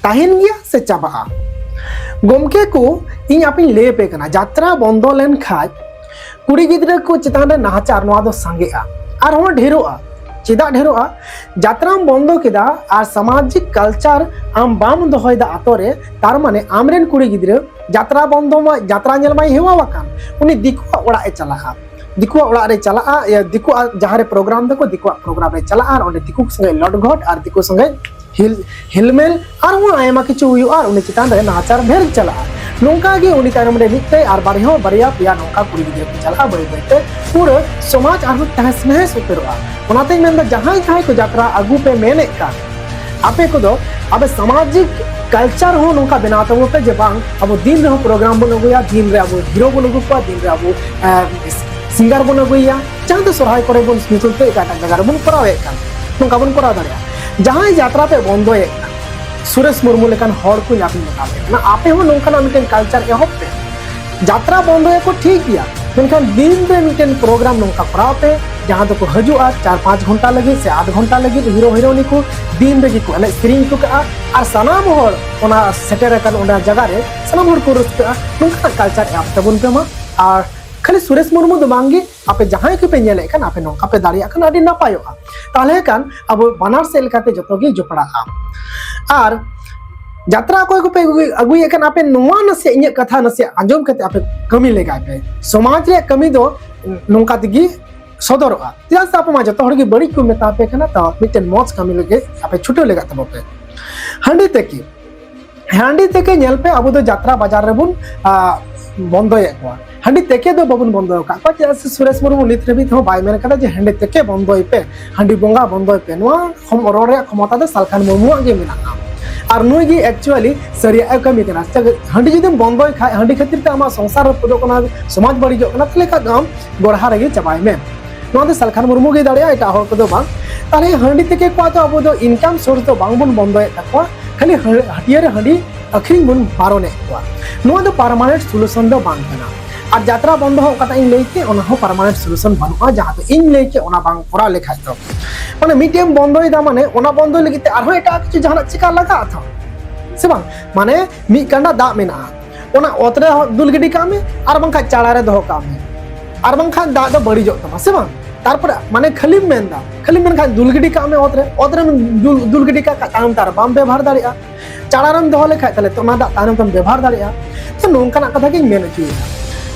ᱛᱟᱦᱮᱱ ᱜᱮᱭᱟ ᱥᱮ ᱪᱟᱵᱟᱜᱼᱟ? ᱜᱚᱢᱠᱮ ᱠᱚ, ᱤᱧ ᱟᱯᱮᱧ ᱞᱟᱹᱭ ᱟᱯᱮ ᱠᱟᱱᱟ, ᱡᱟᱛᱨᱟ ᱵᱚᱱᱫᱚ ᱞᱮᱱᱠᱷᱟᱡ ᱠᱩᱲᱤ ᱜᱤᱫᱽᱨᱟᱹ ᱠᱚ ᱪᱮᱛᱟᱱ ᱨᱮ ᱱᱟᱦᱟᱪᱟᱨ ᱱᱚᱣᱟ ᱫᱚ ᱥᱟᱸᱜᱮᱜᱼᱟ, ᱟᱨᱦᱚᱸ ᱰᱷᱮᱨᱚᱜᱼᱟ᱾ ᱪᱮᱫᱟᱜ ᱰᱷᱮᱨᱚᱜᱼᱟ? ᱡᱟᱛᱨᱟᱢ ᱵᱚᱱᱫᱚ ᱠᱮᱫᱟ ᱟᱨ ᱥᱟᱢᱟᱡᱤᱠ ᱠᱟᱞᱪᱟᱨ ᱟᱢ ᱵᱟᱢ ᱫᱚᱦᱚᱭᱮᱫᱟ ᱟᱛᱳ ᱨᱮ, ᱛᱟᱨ ᱢᱟᱱᱮ ᱟᱢᱨᱮᱱ ᱠᱩᱲᱤ ᱜᱤᱫᱽᱨᱟᱹ ᱡᱟᱛᱨᱟ ᱵᱚᱱᱫᱚ ᱢᱟ, ᱡᱟᱛᱨᱟ ᱧᱮᱞ ᱢᱟᱭ ᱦᱮᱣᱟ ᱟᱠᱟᱱ, ᱩᱱᱤ ᱫᱤᱠᱩᱣᱟᱜ ᱚᱲᱟᱜ ᱮ ᱪᱟᱞᱟᱜᱼᱟ, ᱫᱤᱠᱩᱣᱟᱜ ᱚᱲᱟᱜ ᱨᱮ ᱪᱟᱞᱟᱜᱼᱟ, ᱤᱭᱟᱹ, ᱫᱤᱠᱩᱣᱟᱜ ᱡᱟᱦᱟᱸ ᱨᱮ ᱯᱨᱳᱜᱨᱟᱢ ᱫᱟᱠᱚ, ᱫᱤᱠᱩᱣᱟᱜ ᱯᱨᱳᱜᱨᱟᱢ ᱨᱮ ᱪᱟᱞᱟᱜᱼᱟ ᱟᱨ ᱚᱸᱰᱮ ᱫᱤᱠᱩ ᱥᱚᱸᱜᱮ ᱞᱚᱴᱜᱷᱚᱴ ᱟᱨ ᱫᱤᱠᱩ ᱥᱚᱸᱜᱮ ᱦᱤᱞ ᱦᱤᱞᱢᱮᱞ ᱟᱨᱦᱚᱸ ᱟᱭᱢᱟ ᱠᱤᱪᱷᱩ ᱦᱩᱭᱩᱜᱼᱟ ᱟᱨ ᱩᱱᱤ ᱪᱮᱛᱟᱱ ᱨᱮ ᱱᱟᱦᱟᱪᱟᱨ ᱰᱷᱮᱨ ᱪᱟᱞᱟᱜᱼᱟ᱾ ᱱᱚᱝᱠᱟ ᱜᱮ ᱩᱱᱤ ᱛᱟᱭᱱᱚᱢ ᱨᱮ ᱢᱤᱫᱴᱮᱡ ᱟᱨ ᱵᱟᱨᱦᱚᱸ ᱵᱟᱨᱭᱟ ᱯᱮᱭᱟ ᱱᱚᱝᱠᱟ ᱠᱩᱲᱤ ᱜᱤᱫᱽᱨᱟᱹ ᱠᱚ ᱪᱟᱞᱟᱜᱼᱟ, ᱵᱟᱹᱭ ᱵᱟᱹᱭ ᱛᱮ ᱯᱩᱨᱟᱹ ᱥᱚᱢᱟᱡᱽ ᱟᱨᱦᱚᱸ ᱛᱟᱦᱮᱸ ᱱᱟᱦᱮᱥ ᱩᱛᱟᱹᱨᱚᱜᱼᱟ᱾ ᱚᱱᱟᱛᱮᱧ ᱢᱮᱱᱫᱟ, ᱡᱟᱦᱟᱸᱭ ᱡᱟᱦᱟᱸᱭ ᱠᱚ ᱡᱟᱛᱨᱟ ᱟᱹᱜᱩ ᱯᱮ ᱢᱮᱱᱮᱫ ᱠᱟᱱ, ᱟᱯᱮ ᱠᱚᱫᱚ ᱟᱵᱚ ᱥᱟᱢᱟᱡᱤᱠ ᱠᱟᱞᱪᱟᱨ ᱦᱚᱸ ᱱᱚᱝᱠᱟ ᱵᱮᱱᱟᱣ ᱛᱟᱵᱚᱱ ᱯᱮ ᱡᱮ ᱵᱟᱝ, ᱟᱵᱚ ᱫᱤᱱ ᱨᱮᱦᱚᱸ ᱯᱨᱳᱜᱨᱟᱢ ᱵᱚᱱ ᱟᱹᱜᱩᱭᱟ, ᱫᱤᱱ ᱨᱮ ᱟᱵᱚ ᱦᱤᱨᱳ ᱵᱚᱱ ᱟᱹᱜᱩ ᱠᱚᱣᱟ, ᱫᱤᱱ ᱨᱮ ᱟᱵᱚ, ᱮ, ᱥᱤᱝᱜᱟᱨ ᱵᱚᱱ ᱟᱹᱜᱩᱭᱟ, ᱡᱟᱦᱟᱸ ᱫᱚ ᱥᱚᱨᱦᱟᱭ ᱠᱚᱨᱮ ᱵᱚᱱ ᱧᱩᱛᱩᱢ ᱛᱮ ᱮᱴᱟᱜ ᱮᱴᱟᱜ ᱡᱟᱭᱜᱟ ᱨᱮᱵᱚᱱ ᱠᱚᱨᱟᱣᱮᱫ ᱠᱟᱱ, ᱱᱚᱝᱠᱟ ᱵᱚᱱ ᱠᱚᱨᱟᱣ ᱫᱟᱲᱮᱭᱟᱜᱼᱟ᱾ ᱡᱟᱦᱟᱸᱭ ᱡᱟᱛᱨᱟ ᱯᱮ ᱵᱚᱱᱫᱚᱭᱮᱫ ᱠᱟᱱ, ᱥᱩᱨᱮᱥ ᱢᱩᱨᱢᱩ ᱞᱮᱠᱟᱱ ᱦᱚᱲ ᱠᱚ ᱧᱟᱢ ᱢᱮᱛᱟ ᱯᱮ ᱠᱟᱱᱟ, ᱟᱯᱮ ᱦᱚᱸ ᱱᱚᱝᱠᱟᱱᱟᱜ ᱢᱤᱫᱴᱮᱱ ᱠᱟᱞᱪᱟᱨ ᱮᱦᱚᱵ ᱯᱮ᱾ ᱡᱟᱛᱨᱟ ᱵᱚᱱᱫᱚᱭᱟᱠᱚ ᱴᱷᱤᱠ ᱜᱮᱭᱟ, ᱢᱮᱱᱠᱷᱟᱱ ᱫᱤᱱ ᱨᱮ ᱢᱤᱫᱴᱮᱱ ᱯᱨᱳᱜᱨᱟᱢ ᱱᱚᱝᱠᱟ ᱠᱚᱨᱟᱣ ᱯᱮ, ᱡᱟᱦᱟᱸ ᱫᱚᱠᱚ ᱦᱤᱡᱩᱜᱼᱟ ᱪᱟᱨ ᱯᱟᱸᱪ ᱜᱷᱚᱱᱴᱟ ᱞᱟᱹᱜᱤᱫ ᱥᱮ ᱟᱫᱷ ᱜᱷᱚᱱᱴᱟ ᱞᱟᱹᱜᱤᱫ, ᱦᱤᱨᱳ ᱦᱤᱨᱳᱱᱤ ᱠᱚ ᱫᱤᱱ ᱨᱮᱜᱮ ᱠᱚ ᱮᱱᱮᱡ ᱥᱮᱨᱮᱧ ᱦᱚᱴᱚ ᱠᱟᱜᱼᱟ ᱟᱨ ᱥᱟᱱᱟᱢ ᱦᱚᱲ ᱚᱱᱟ ᱥᱮᱴᱮᱨ ᱟᱠᱟᱱ ᱚᱱᱟ ᱡᱟᱭᱜᱟ ᱨᱮ ᱥᱟᱱᱟᱢ ᱦᱚᱲ ᱠᱚ ᱨᱟᱹᱥᱠᱟᱹᱜᱼᱟ᱾ ᱱᱚᱝᱠᱟᱱᱟᱜ ᱠᱟᱞᱪᱟᱨ ᱮᱦᱚᱵ ᱛᱟᱵᱚᱱ ᱯᱮ ᱢᱟ᱾ ᱟᱨ ᱠᱷᱟᱹᱞᱤ ᱥᱩᱨᱮᱥ ᱢᱩᱨᱢᱩ ᱫᱚ ᱵᱟᱝᱜᱮ, ᱟᱯᱮ ᱡᱟᱦᱟᱸᱭ ᱜᱮᱯᱮ ᱧᱮᱞᱮᱫ ᱠᱟᱱ, ᱟᱯᱮ ᱱᱚᱝᱠᱟ ᱯᱮ ᱫᱟᱲᱮᱭᱟᱜ ᱠᱷᱟᱱ ᱟᱹᱰᱤ ᱱᱟᱯᱟᱭᱚᱜᱼᱟ᱾ ᱛᱟᱦᱚᱞᱮ ᱠᱷᱟᱱ ᱟᱵᱚ ᱵᱟᱱᱟᱨ ᱥᱮᱫ ᱞᱮᱠᱟᱛᱮ ᱡᱚᱛᱚ ᱜᱮ ᱡᱚᱯᱲᱟᱜᱼᱟ᱾ ᱟᱨ ᱡᱟᱛᱨᱟ ᱚᱠᱚᱭ ᱠᱚᱯᱮ ᱟᱹᱜᱩᱭ-, ᱟᱹᱜᱩᱭᱮᱫ ᱠᱟᱱ, ᱟᱯᱮ ᱱᱚᱣᱟ ᱱᱟᱥᱮ ᱤᱧᱟᱹᱜ ᱠᱟᱛᱷᱟ ᱱᱟᱥᱮ ᱟᱸᱡᱚᱢ ᱠᱟᱛᱮ ᱟᱯᱮ ᱠᱟᱹᱢᱤ ᱞᱮᱜᱟᱭ ᱯᱮ᱾ ᱥᱚᱢᱟᱡᱽ ᱨᱮᱭᱟᱜ ᱠᱟᱹᱢᱤ ᱫᱚ ᱱᱚᱝᱠᱟ ᱛᱮᱜᱮ ᱥᱚᱫᱚᱨᱚᱜᱼᱟ᱾ ᱪᱮᱫᱟᱜ ᱥᱮ ᱟᱯᱮ ᱢᱟ ᱡᱚᱛᱚ ᱦᱚᱲ ᱜᱮ ᱵᱟᱹᱲᱤᱡ ᱠᱚ ᱢᱮᱛᱟ ᱯᱮ ᱠᱟᱱᱟ, ᱛᱚ ᱢᱤᱫᱴᱮᱱ ᱢᱚᱡᱽ ᱠᱟᱹᱢᱤ ᱞᱟᱹᱜᱤᱫ ᱟᱯᱮ ᱪᱷᱩᱴᱟᱹᱣ ᱞᱟᱜᱟᱜ ᱛᱟᱵᱚ ᱯᱮ᱾ ᱦᱟᱺᱰᱤ ᱛᱮᱠᱮ, ᱦᱟᱺᱰᱤ ᱛᱮᱠᱮ ᱧᱮᱞ ᱯᱮ, ᱟᱵᱚ ᱫᱚ ᱡᱟᱛᱨᱟ ᱵᱟᱡᱟᱨ ᱨᱮᱵᱚᱱ, ᱟ, ᱵᱚᱱᱫᱚᱭᱮᱫ ᱠᱚᱣᱟ᱾ ᱦᱟᱺᱰᱤ ᱛᱮᱠᱮ ᱫᱚ ᱵᱟᱵᱚᱱ ᱵᱚᱱᱫᱚ ᱟᱠᱟᱫ ᱠᱚᱣᱟ, ᱪᱮᱫᱟᱜ ᱥᱮ ᱥᱩᱨᱮᱥ ᱢᱩᱨᱢᱩ ᱱᱤᱛ ᱦᱟᱹᱵᱤᱡ ᱦᱚᱸ ᱵᱟᱭ ᱢᱮᱱ ᱠᱟᱫᱟ ᱡᱮ ᱦᱟᱺᱰᱤ ᱛᱮᱠᱮ ᱵᱚᱱᱫᱚᱭ ᱯᱮ, ᱦᱟᱺᱰᱤ ᱵᱚᱸᱜᱟ ᱵᱚᱱᱫᱚᱭ ᱯᱮ᱾ ᱱᱚᱣᱟ ᱠᱷᱚᱢ-, ᱨᱚᱲ ᱨᱮᱭᱟᱜ ᱠᱷᱚᱢᱚᱛᱟ ᱫᱚ ᱥᱟᱞᱠᱷᱟᱱ ᱢᱩᱨᱢᱩᱣᱟᱜ ᱜᱮ ᱢᱮᱱᱟᱜᱼᱟ᱾ ᱟᱨ ᱱᱩᱭ ᱜᱮ actually ᱥᱟᱹᱨᱤᱭᱟᱜ ᱮ ᱠᱟᱹᱢᱤ ᱠᱟᱱᱟ᱾ ᱪᱮᱫᱟᱜ ᱦᱟᱺᱰᱤ ᱡᱩᱫᱤᱢ ᱵᱚᱱᱫᱚᱭ ᱠᱷᱟᱡ, ᱦᱟᱺᱰᱤ ᱠᱷᱟᱹᱛᱤᱨ ᱛᱮ ᱟᱢᱟᱜ ᱥᱚᱝᱥᱟᱨ ᱨᱟᱹᱯᱩᱫᱚᱜ ᱠᱟᱱᱟ, ᱥᱚᱢᱟᱡᱽ ᱵᱟᱹᱲᱤᱡᱚᱜ ᱠᱟᱱᱟ, ᱛᱟᱦᱞᱮ ᱠᱷᱟᱡ ᱫᱚ ᱟᱢ ᱜᱚᱲᱦᱟ ᱨᱮᱜᱮ ᱪᱟᱵᱟᱭ ᱢᱮ᱾ ᱱᱚᱣᱟ ᱫᱚ ᱥᱟᱞᱠᱷᱟᱱ ᱢᱩᱨᱢᱩ ᱜᱮᱭ ᱫᱟᱲᱮᱭᱟᱜᱼᱟ, ᱮᱴᱟᱜ ᱦᱚᱲ ᱠᱚᱫᱚ ᱵᱟᱝ᱾ ᱛᱟᱦᱞᱮ ᱦᱟᱺᱰᱤ ᱛᱮᱠᱮ ᱠᱚᱣᱟᱜ ᱫᱚ ᱟᱵᱚ ᱫᱚ income source ᱫᱚ ᱵᱟᱝ ᱵᱚᱱ ᱵᱚᱱᱫᱚᱭᱮᱫ ᱛᱟᱠᱚᱣᱟ, ᱠᱷᱟᱹᱞᱤ ᱦᱟᱹ-, ᱦᱟᱹᱴᱤᱭᱟᱹ ᱨᱮ ᱦᱟᱺᱰᱤ ᱟᱹᱠᱷᱨᱤᱧ ᱵᱚᱱ ᱵᱟᱨᱚᱱᱮᱫ ᱠᱚᱣᱟ᱾ ᱱᱚᱣᱟ ᱫᱚ permanent solution ᱫᱚ ᱵᱟᱝ ᱠᱟᱱᱟ᱾ ᱟᱨ ᱡᱟᱛᱨᱟ ᱵᱚᱱᱫᱚ ᱦᱚᱸ ᱚᱠᱟᱴᱟᱜ ᱤᱧ ᱞᱟᱹᱭ ᱠᱮᱫ, ᱚᱱᱟ ᱦᱚᱸ permanent solution ᱵᱟᱹᱱᱩᱜᱼᱟ, ᱡᱟᱦᱟᱸ ᱫᱚ ᱤᱧ ᱞᱟᱹᱭ ᱠᱮᱫ ᱚᱱᱟ ᱵᱟᱝ ᱠᱚᱨᱟᱣ ᱞᱮᱠᱷᱟᱡ ᱫᱚ᱾ ᱢᱟᱱᱮ ᱢᱤᱫᱴᱮᱱ ᱮᱢ ᱵᱚᱱᱫᱚᱭᱮᱫᱟ, ᱢᱟᱱᱮ ᱚᱱᱟ ᱵᱚᱱᱫᱚᱭ ᱞᱟᱹᱜᱤᱫ ᱛᱮ ᱟᱨᱦᱚᱸ ᱮᱴᱟᱜ ᱠᱤᱪᱷᱩ ᱡᱟᱦᱟᱱᱟᱜ ᱪᱮᱠᱟ ᱞᱟᱜᱟᱜᱼᱟ ᱛᱚ, ᱥᱮ ᱵᱟᱝ? ᱢᱟᱱᱮ ᱢᱤᱫ ᱠᱟᱸᱰᱟ ᱫᱟᱜ ᱢᱮᱱᱟᱜᱼᱟ, ᱚᱱᱟ ᱚᱛ ᱨᱮ ᱫᱩᱞ ᱜᱤᱰᱤ ᱠᱟᱜ ᱢᱮ, ᱟᱨ ᱵᱟᱝᱠᱷᱟᱱ ᱪᱟᱲᱟ ᱨᱮ ᱫᱚᱦᱚ ᱠᱟᱜ ᱢᱮ, ᱟᱨ ᱵᱟᱝᱠᱷᱟᱱ ᱫᱟᱜ ᱫᱚ ᱵᱟᱹᱲᱤᱡᱚᱜ ᱛᱟᱢᱟ, ᱥᱮ ᱵᱟᱝ? ᱛᱟᱨᱯᱚᱨᱮ ᱢᱟᱱᱮ ᱠᱷᱟᱹᱞᱤᱢ ᱢᱮᱱᱫᱟ, ᱠᱷᱟᱹᱞᱤᱢ ᱢᱮᱱᱠᱷᱟᱱ ᱫᱩᱞ ᱜᱤᱰᱤ ᱠᱟᱜ ᱢᱮ ᱚᱛ ᱨᱮ, ᱚᱛ ᱨᱮᱢ ᱫᱩᱞ, ᱫᱩᱞ ᱜᱤᱰᱤ ᱠᱟᱜ ᱠᱷᱟᱱ ᱛᱟᱭᱚᱢ ᱛᱮ ᱟᱨ ᱵᱟᱢ ᱵᱮᱵᱚᱦᱟᱨ ᱫᱟᱲᱮᱭᱟᱜᱼᱟ᱾ ᱪᱟᱲᱟ ᱨᱮᱢ ᱫᱚᱦᱚ ᱞᱮᱠᱷᱟᱡ ᱛᱟᱦᱞᱮ ᱛᱚ ᱚᱱᱟ ᱫᱟᱜ ᱛᱟᱭᱱᱚᱢ ᱛᱮᱢ ᱵᱮᱵᱚᱦᱟᱨ ᱫᱟᱲᱮᱭᱟᱜᱼᱟ᱾ ᱛᱚ ᱱᱚᱝᱠᱟᱱᱟᱜ ᱠᱟᱛᱷᱟ ᱜᱤᱧ ᱢᱮᱱ ᱦᱚᱪᱚᱭᱮᱫᱟ᱾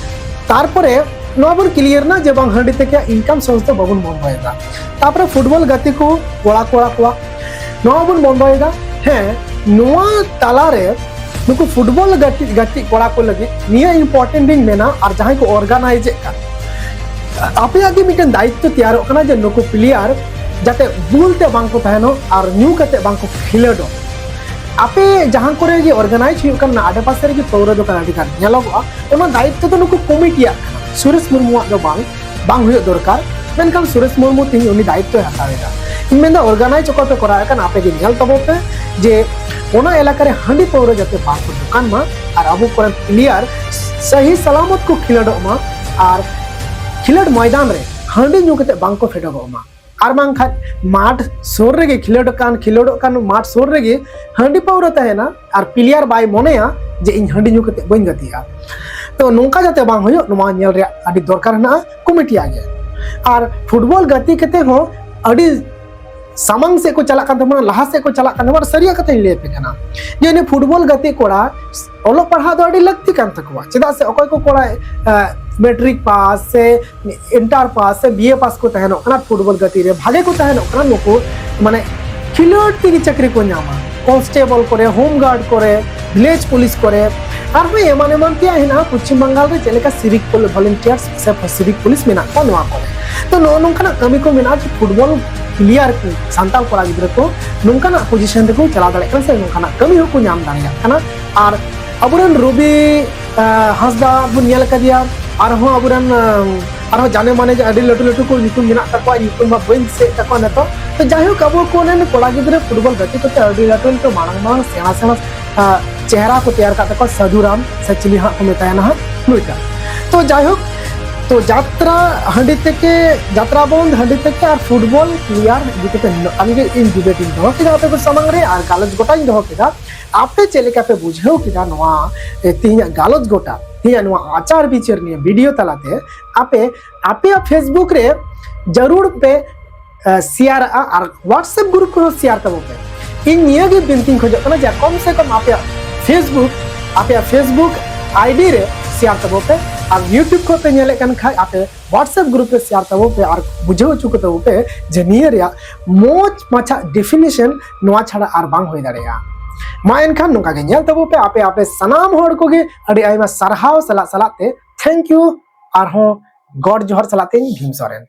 ᱛᱟᱨᱯᱚᱨᱮ ᱱᱚᱣᱟ ᱵᱚᱱ clear ᱱᱟ ᱡᱮ ᱵᱟᱝ ᱦᱟᱺᱰᱤ ᱛᱮᱠᱮ income source ᱫᱚ ᱵᱟᱵᱚᱱ ᱵᱚᱱᱫᱚᱭᱮᱫᱟ᱾ ᱛᱟᱨᱯᱚᱨᱮ ᱯᱷᱩᱴᱵᱚᱞ ᱜᱟᱛᱮ ᱠᱚ ᱠᱚᱲᱟ ᱠᱚᱲᱟ ᱠᱚᱣᱟᱜ ᱱᱚᱣᱟ ᱵᱚᱱ ᱵᱚᱱᱫᱚᱭᱮᱫᱟ᱾ ᱦᱮᱸ, ᱱᱚᱣᱟ ᱛᱟᱞᱟᱨᱮ ᱱᱩᱠᱩ ᱯᱷᱩᱴᱵᱚᱞ ᱜᱟᱛᱮ, ᱜᱟᱛᱮ ᱠᱚᱲᱟ ᱠᱚ ᱞᱟᱹᱜᱤᱫ ᱱᱤᱭᱟᱹ important ᱤᱧ ᱢᱮᱱᱟ, ᱟᱨ ᱡᱟᱦᱟᱸᱭ ᱠᱚ organize ᱮᱫ ᱠᱟᱱ, ᱟᱯᱮᱭᱟᱜ ᱜᱮ ᱢᱤᱫᱴᱮᱱ ᱫᱟᱭᱤᱛᱛᱚ ᱛᱮᱭᱟᱨᱚᱜ ᱠᱟᱱᱟ ᱡᱮ ᱱᱩᱠᱩ player ᱡᱟᱛᱮ ᱵᱩᱞ ᱛᱮ ᱵᱟᱝ ᱠᱚ ᱛᱟᱦᱮᱱᱚᱜ ᱟᱨ ᱧᱩ ᱠᱟᱛᱮ ᱵᱟᱝ ᱠᱚ ᱠᱷᱮᱞᱳᱰᱚᱜ᱾ ᱟᱯᱮ ᱡᱟᱦᱟᱸ ᱠᱚᱨᱮ ᱜᱮ organize ᱦᱩᱭᱩᱜ ᱠᱟᱱᱟ, ᱟᱰᱮᱯᱟᱥᱮ ᱨᱮᱜᱮ ᱯᱟᱹᱣᱨᱟᱹ ᱫᱚᱠᱟᱱ ᱟᱹᱰᱤ ᱜᱟᱱ ᱧᱮᱞᱚᱜᱚᱜᱼᱟ, ᱚᱱᱟ ᱫᱟᱭᱤᱛᱛᱚ ᱫᱚ ᱱᱩᱠᱩ ᱠᱚᱢᱤᱴᱤᱭᱟᱜ ᱠᱟᱱᱟ, ᱥᱩᱨᱮᱥ ᱢᱩᱨᱢᱩᱣᱟᱜ ᱫᱚ ᱵᱟᱝ, ᱵᱟᱝ ᱦᱩᱭᱩᱜ ᱫᱚᱨᱠᱟᱨ᱾ ᱢᱮᱱᱠᱷᱟᱱ ᱥᱩᱨᱮᱥ ᱢᱩᱨᱢᱩ ᱛᱮᱦᱮᱧ ᱩᱱᱤ ᱫᱟᱭᱤᱛᱛᱚᱭ ᱦᱟᱛᱟᱣ ᱮᱫᱟ᱾ ᱤᱧ ᱢᱮᱱᱫᱟ, organize ᱚᱠᱚᱭ ᱯᱮ ᱠᱚᱨᱟᱣᱮᱫ ᱠᱟᱱ, ᱟᱯᱮ ᱜᱮ ᱧᱮᱞ ᱛᱟᱵᱚ ᱯᱮ ᱡᱮ ᱚᱱᱟ ᱮᱞᱟᱠᱟ ᱨᱮ ᱦᱟᱺᱰᱤ ᱯᱟᱹᱣᱨᱟᱹ ᱡᱟᱛᱮ ᱵᱟᱝ ᱠᱚ ᱫᱚᱠᱟᱱ ᱢᱟ, ᱟᱨ ᱟᱵᱚ ᱠᱚᱨᱮᱱ player ᱥᱟᱹᱦᱤ ᱥᱟᱞᱟᱢᱚᱛ ᱠᱚ ᱠᱷᱮᱞᱳᱰᱚᱜ ᱢᱟ, ᱟᱨ ᱠᱷᱮᱞᱳᱰ ᱢᱚᱭᱫᱟᱱ ᱨᱮ ᱦᱟᱺᱰᱤ ᱧᱩ ᱠᱟᱛᱮ ᱵᱟᱝ ᱠᱚ ᱯᱷᱮᱰᱚᱜᱚᱜ ᱢᱟ᱾ ᱟᱨ ᱵᱟᱝᱠᱷᱟᱱ ᱢᱟᱴᱷ ᱥᱩᱨ ᱨᱮᱜᱮ ᱠᱷᱮᱞᱳᱰ ᱠᱟᱱ, ᱠᱷᱮᱞᱳᱰᱚᱜ ᱠᱟᱱ ᱢᱟᱴᱷ ᱥᱩᱨ ᱨᱮᱜᱮ ᱦᱟᱺᱰᱤ ᱯᱟᱹᱣᱨᱟᱹ ᱛᱟᱦᱮᱱᱟ, ᱟᱨ player ᱵᱟᱭ ᱢᱚᱱᱮᱭᱟ ᱡᱮ ᱤᱧ ᱦᱟᱺᱰᱤ ᱧᱩ ᱠᱟᱛᱮ ᱵᱟᱹᱧ ᱜᱟᱛᱮᱜᱼᱟ᱾ ᱛᱚ ᱱᱚᱝᱠᱟ ᱡᱟᱛᱮ ᱵᱟᱝ ᱦᱩᱭᱩᱜ, ᱱᱚᱣᱟ ᱧᱮᱞ ᱨᱮᱭᱟᱜ ᱟᱹᱰᱤ ᱫᱚᱨᱠᱟᱨ ᱦᱮᱱᱟᱜᱼᱟ ᱠᱚᱢᱤᱴᱤᱭᱟᱜ ᱜᱮ᱾ ᱟᱨ ᱯᱷᱩᱴᱵᱚᱞ ᱜᱟᱛᱮ ᱠᱟᱛᱮ ᱦᱚᱸ ᱟᱹᱰᱤ ᱥᱟᱢᱟᱝ ᱥᱮᱫ ᱠᱚ ᱪᱟᱞᱟᱜ ᱠᱟᱱ ᱛᱟᱵᱚᱱᱟ, ᱞᱟᱦᱟ ᱥᱮᱫ ᱠᱚ ᱪᱟᱞᱟᱜ ᱠᱟᱱ ᱛᱟᱵᱚᱱᱟ᱾ ᱟᱨ ᱥᱟᱹᱨᱤᱭᱟᱜ ᱠᱟᱛᱷᱟᱧ ᱞᱟᱹᱭ ᱟᱯᱮ ᱠᱟᱱᱟ, ᱡᱮ ᱩᱱᱤ ᱯᱷᱩᱴᱵᱚᱞ ᱜᱟᱛᱮ ᱠᱚᱲᱟ ᱚᱞᱚᱜ ᱯᱟᱲᱦᱟᱜ ᱫᱚ ᱟᱹᱰᱤ ᱞᱟᱹᱠᱛᱤ ᱠᱟᱱ ᱛᱟᱠᱚᱣᱟ᱾ ᱪᱮᱫᱟᱜ ᱥᱮ ᱚᱠᱚᱭ ᱠᱚ ᱠᱚᱲᱟ ᱢᱮᱴᱨᱤᱠ ᱯᱟᱥ ᱥᱮ ᱤᱱᱴᱟᱨ ᱯᱟᱥ ᱥᱮ ᱵᱤ ᱮ ᱯᱟᱥ ᱠᱚ ᱛᱟᱦᱮᱱᱚᱜ ᱠᱟᱱᱟ, ᱯᱷᱩᱴᱵᱚᱞ ᱜᱟᱛᱮ ᱨᱮ ᱵᱷᱟᱜᱮ ᱠᱚ ᱛᱟᱦᱮᱱᱚᱜ ᱠᱟᱱᱟ, ᱱᱩᱠᱩ ᱢᱟᱱᱮ ᱠᱷᱮᱞᱳᱰ ᱛᱮᱜᱮ ᱪᱟᱹᱠᱨᱤ ᱠᱚ ᱧᱟᱢᱟ᱾ ᱠᱚᱱᱥᱴᱮᱵᱚᱞ ᱠᱚᱨᱮ, ᱦᱳᱢ ᱜᱟᱨᱰ ᱠᱚᱨᱮ, ᱵᱷᱤᱞᱮᱡᱽ ᱯᱩᱞᱤᱥ ᱠᱚᱨᱮ, ᱟᱨᱦᱚᱸ ᱮᱢᱟᱱ ᱮᱢᱟᱱ ᱛᱮᱭᱟᱜ ᱦᱮᱱᱟᱜᱼᱟ᱾ ᱯᱚᱪᱷᱤᱢ ᱵᱟᱝᱜᱟᱞ ᱨᱮ ᱪᱮᱫ ᱞᱮᱠᱟ ᱥᱤᱵᱷᱤᱠ ᱵᱷᱚᱞᱮᱱᱴᱤᱭᱟᱨᱥ ᱥᱮ ᱥᱤᱵᱷᱤᱠ ᱯᱩᱞᱤᱥ ᱢᱮᱱᱟᱜ ᱠᱚᱣᱟ ᱱᱚᱣᱟ ᱠᱚᱨᱮ᱾ ᱛᱚ ᱱᱚᱜᱼᱚ ᱱᱚᱝᱠᱟᱱᱟᱜ ᱠᱟᱹᱢᱤ ᱠᱚ ᱢᱮᱱᱟᱜᱼᱟ, ᱡᱮ ᱯᱷᱩᱴᱵᱚᱞ ᱯᱞᱮᱭᱟᱨ ᱠᱚ, ᱥᱟᱱᱛᱟᱲ ᱠᱚᱲᱟ ᱜᱤᱫᱽᱨᱟᱹ ᱠᱚ ᱱᱚᱝᱠᱟᱱᱟᱜ ᱯᱚᱡᱤᱥᱚᱱ ᱨᱮᱠᱚ ᱪᱟᱞᱟᱣ ᱫᱟᱲᱮᱭᱟᱜ ᱠᱟᱱᱟ ᱥᱮ ᱱᱚᱝᱠᱟᱱᱟᱜ ᱠᱟᱹᱢᱤ ᱦᱚᱸᱠᱚ ᱧᱟᱢ ᱫᱟᱲᱮᱭᱟᱜ ᱠᱟᱱᱟ᱾ ᱟᱨ ᱟᱵᱚᱨᱮᱱ ᱨᱚᱵᱤ ᱟᱸ, ᱦᱟᱸᱥᱫᱟ ᱵᱚᱱ ᱧᱮᱞ ᱟᱠᱟᱫᱮᱭᱟ, ᱟᱨᱦᱚᱸ ᱟᱵᱚᱨᱮᱱ ᱟᱸ, ᱟᱨᱦᱚᱸ ᱡᱟᱱᱮ ᱢᱟᱱᱮ ᱡᱮ ᱟᱹᱰᱤ ᱞᱟᱹᱴᱩ ᱞᱟᱹᱴᱩ ᱠᱚ ᱧᱩᱛᱩᱢ ᱢᱮᱱᱟᱜ ᱛᱟᱠᱚᱣᱟ, ᱧᱩᱛᱩᱢ ᱢᱟ ᱵᱟᱹᱧ ᱫᱤᱥᱟᱹᱭᱮᱫ ᱛᱟᱠᱚᱣᱟ ᱱᱤᱛᱚᱜ᱾ ᱛᱚ ᱡᱟᱭᱦᱳᱠ, ᱟᱵᱚ ᱠᱚ ᱨᱮᱱ ᱠᱚᱲᱟ ᱜᱤᱫᱽᱨᱟᱹ ᱯᱷᱩᱴᱵᱚᱞ ᱜᱟᱛᱮ ᱠᱟᱛᱮ ᱟᱹᱰᱤ ᱞᱟᱹᱴᱩ ᱞᱟᱹᱴᱩ ᱢᱟᱨᱟᱝ ᱢᱟᱨᱟᱝ ᱥᱮᱬᱟ ᱥᱮᱬᱟ ᱟᱸ, ᱪᱮᱦᱨᱟ ᱠᱚ ᱛᱮᱭᱟᱨ ᱠᱟᱜ ᱛᱟᱠᱚᱣᱟ, ᱥᱟᱹᱫᱷᱩ ᱨᱟᱢ ᱥᱮ ᱪᱤᱞᱤ ᱦᱟᱸᱜ ᱠᱚ ᱢᱮᱛᱟᱭᱟ ᱱᱟᱦᱟᱜ ᱱᱩᱭᱴᱟ᱾ ᱛᱚ ᱡᱟᱭᱦᱳᱠ, ᱛᱚ ᱡᱟᱛᱨᱟ ᱦᱟᱺᱰᱤ ᱛᱮᱠᱮ, ᱡᱟᱛᱨᱟ ᱵᱚᱱᱫ ᱦᱟᱺᱰᱤ ᱛᱮᱠᱮ ᱟᱨ ᱯᱷᱩᱴᱵᱚᱞ ᱯᱞᱮᱭᱟᱨ ᱤᱫᱤ ᱠᱟᱛᱮ ᱱᱤᱱᱟᱹᱜ ᱜᱟᱱ ᱜᱮ ᱤᱧ ᱰᱤᱵᱮᱴ ᱤᱧ ᱫᱚᱦᱚ ᱠᱮᱫᱟ ᱟᱯᱮ ᱠᱚ ᱥᱟᱢᱟᱝ ᱨᱮ, ᱟᱨ ᱜᱟᱞᱚᱪ ᱜᱚᱴᱟᱧ ᱫᱚᱦᱚ ᱠᱮᱫᱟ᱾ ᱟᱯᱮ ᱪᱮᱫ ᱞᱮᱠᱟ ᱯᱮ ᱵᱩᱡᱷᱟᱹᱣ ᱠᱮᱫᱟ ᱱᱚᱣᱟ, ᱮ, ᱛᱮᱦᱮᱧᱟᱜ ᱜᱟᱞᱚᱪ ᱜᱚᱴᱟ, ᱛᱮᱦᱮᱧᱟᱜ ᱱᱚᱣᱟ ᱟᱪᱟᱨ ᱵᱤᱪᱟᱹᱨ ᱱᱤᱭᱟᱹ ᱵᱷᱤᱰᱤᱭᱳ ᱛᱟᱞᱟᱛᱮ? ᱟᱯᱮ ᱟᱯᱮᱭᱟᱜ ᱯᱷᱮᱥᱵᱩᱠ ᱨᱮ ᱡᱟᱹᱨᱩᱲ ᱯᱮ, ᱮ, ᱥᱮᱭᱟᱨᱟᱜᱼᱟ ᱟᱨ WhatsApp ᱜᱨᱩᱯ ᱠᱚᱦᱚᱸ ᱥᱮᱭᱟᱨ ᱛᱟᱵᱚ ᱯᱮ᱾ ᱤᱧ ᱱᱤᱭᱟᱹ ᱜᱮ ᱵᱤᱱᱛᱤᱧ ᱠᱷᱚᱡᱚᱜ ᱠᱟᱱᱟ ᱡᱮ ᱠᱚᱢ ᱥᱮ ᱠᱚᱢ ᱟᱯᱮᱭᱟᱜ ᱯᱷᱮᱥᱵᱩᱠ, ᱟᱯᱮᱭᱟᱜ ᱯᱷᱮᱥᱵᱩᱠ ᱟᱭᱰᱤ ᱨᱮ ᱥᱮᱭᱟᱨ ᱛᱟᱵᱚ ᱯᱮ, ᱟᱨ YouTube ᱠᱷᱚᱱ ᱯᱮ ᱧᱮᱞᱮᱫ ᱠᱟᱱ ᱠᱷᱟᱡ ᱟᱯᱮ WhatsApp ᱜᱨᱩᱯ ᱨᱮ ᱥᱮᱭᱟᱨ ᱛᱟᱵᱚ ᱯᱮ ᱟᱨ ᱵᱩᱡᱷᱟᱹᱣ ᱦᱚᱪᱚ ᱠᱚ ᱛᱟᱵᱚ ᱯᱮ ᱡᱮ ᱱᱤᱭᱟᱹ ᱨᱮᱭᱟᱜ ᱢᱚᱡᱽ ᱢᱟᱪᱷᱟ ᱰᱮᱯᱷᱤᱱᱮᱥᱚᱱ ᱱᱚᱣᱟ ᱪᱷᱟᱲᱟ ᱟᱨ ᱵᱟᱝ ᱦᱩᱭ ᱫᱟᱲᱮᱭᱟᱜᱼᱟ᱾ ᱢᱟ ᱮᱱᱠᱷᱟᱱ ᱱᱚᱝᱠᱟ ᱜᱮ ᱧᱮᱞ ᱛᱟᱵᱚ ᱯᱮ ᱟᱯᱮ, ᱟᱯᱮ ᱥᱟᱱᱟᱢ ᱦᱚᱲ ᱠᱚᱜᱮ ᱟᱹᱰᱤ ᱟᱭᱢᱟ ᱥᱟᱨᱦᱟᱣ ᱥᱟᱞᱟᱜ ᱥᱟᱞᱟᱜ ᱛᱮ thank you᱾ ᱟᱨᱦᱚᱸ ᱜᱚᱰ ᱡᱚᱦᱟᱨ ᱥᱟᱞᱟᱜ ᱛᱮ ᱤᱧ ᱵᱷᱤᱢ ᱥᱚᱨᱮᱱ᱾